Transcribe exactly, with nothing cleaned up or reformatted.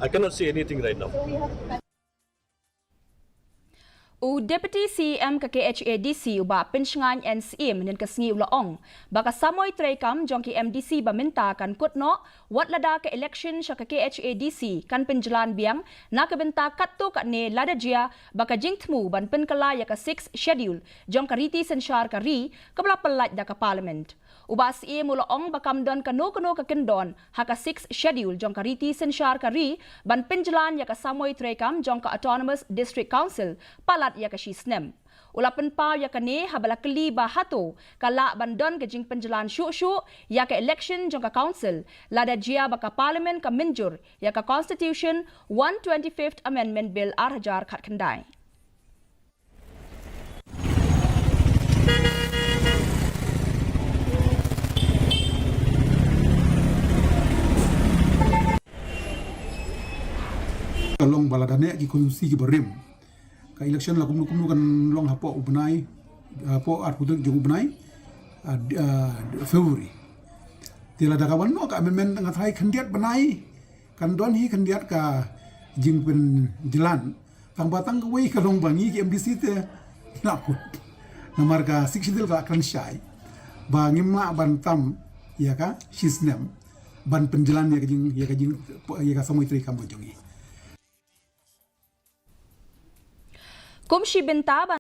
I cannot say anything right now. U Deputy C E M ka K H A D C u Bah Pynshngain N Syiem mynhynnin ka sngi u la ong ba ka samoi treikam jong ki M D C ba mynta kan kut noh wat lada ka election sha ka K H A D C kan pynjlan biang na ka bynta katto katne lada jia ba ka jingthmu ban pynkylla ïa ka sixth schedule jong ka riti synshar ka ri kaba la pyllait da ka Parliament. U Bah Syiem u la ong ba kam don kano kano ka kyndon ha ka sixth schedule jong ka riti synshar ka ri ban pynjlan ïa ka samoi treikam jong ka Autonomous District Council palat ïa ka shisnem. U la pynpaw ïa kane haba la kylli ba hato ka lah ban don ka jingpynjlan shuh shuh ïa ka election jong ka Council lada jia ba ka Parliament ka mynjur ïa ka Constitution one twenty-fifth Amendment Bill ar hajar khatkhyndai. Ka long ba lada neh ki constituency kiba rim, ka election la kumno kumno kan long hapoh u bnai, hapoh arphew tarik jong u bnai, ah, d-, ah, February. Te lada ka wan noh ka amendment nga tharai khyndiat bnai kan don hi khyndiat ka jingpynjlan. Tang ba tang kawei ka long ba ngi ki M D C te ngi la kut. Namar ka sixth schedule ka la kren shai ba ngim lah ban tam ïa ka shisnem ban pynjlan ïa ka jing, ïa ka jing, ïa ka samoi treikam ka jong ngi. Kum shi bynta ba